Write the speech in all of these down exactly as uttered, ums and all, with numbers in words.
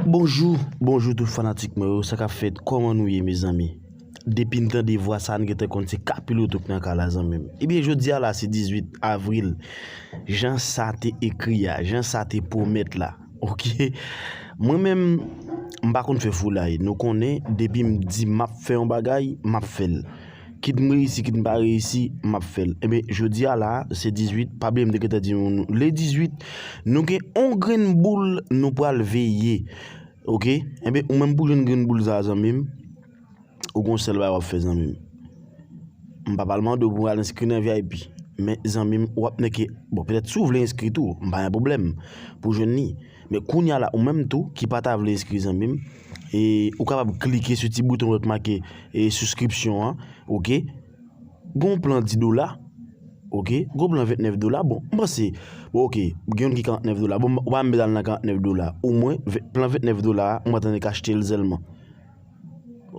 Bonjou, bonjou tout fanatik mwen yo, sa k ap fèt, kòman nou ye mezanmi? Depi n tande vwa sa, n gentan konn se Kapiloto k nan kay la zanmi m. Ebyen, jodi a la se dizuit avril, jan sa te ekri a, jan sa te pwomèt la, oke? Mwen menm, m pa konn fè foulay, nou konnen, depi m di m ap fè yon bagay, m ap fè l. Kit m reyisi, kit m pa reyisi, m ap fè l. Ebyen, jodi a la, se dizuit, pa bliye m te gentan di nou, le dizuit, nou gen on grenn boul nou pral veye. Oke? Ebyen, ou menm pou jwenn grenn boul sa a, zanmi m, ou gon sèl bagay w ap fè, zanmi m. M pa pral mande w pou w al enskri nan V I P. Men, zanmi m, w ap nèke, bon, petèt si w vle enskri tou, m pa gen pwoblèm pou jwenn li. Men kounye a la, ou menm tou, ki pa ta vle enskri, zanmi m, e ou kapab klike sou ti bouton ki make, e, souskripsyon an, oke? Gon plan dis dola, oke? Gon plan ventnèf dola, bon, m panse, bon, oke, gen youn ki karantnèf dola, bon, ou pa menm bezwen al nan karantnèf dola, omwen, ve- plan ventnèf dola a, ou pa tande ka achte l sèlman.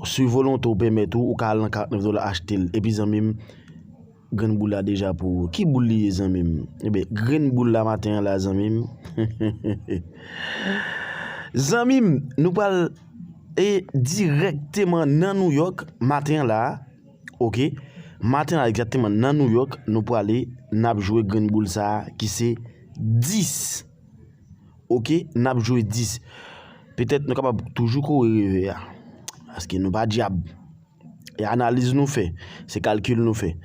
Si volonte w pèmèt ou, ou ka al nan karantnèf dola achte l. Epi, zanmi m, grenn boul la deja pou ou. Ki boul li ye, zanmi m? Ebyen, grenn boul la maten an la, zanmi m. Zanmi m, nou pral, e, dirèkteman nan New York maten an la, oke? Maten an la, egzakteman nan New York, nou prale, n ap jwe grenn boul sa a ki se dis. Oke? N ap jwe dis. Petèt nou kapab toujou kore revè a. Paske nou pa dyab. E analiz nou fè, se kalkil nou fè.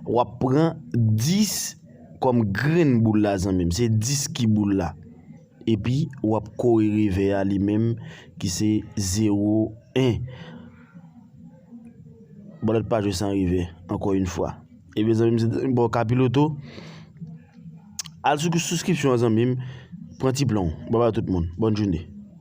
W ap pran dis kòm grenn boul la, zanmi m. Se dis ki boul la. Epi, w ap kore revè a li menm, ki se zewo en. Bòlèt pa jwe san revè, ankò yon fwa. Ebyen, zanmi m, se bon, Kapiloto. Al sou souskripsyon an, zanmi m. Pran ti plan w. Babay tout moun. Bòn jounen.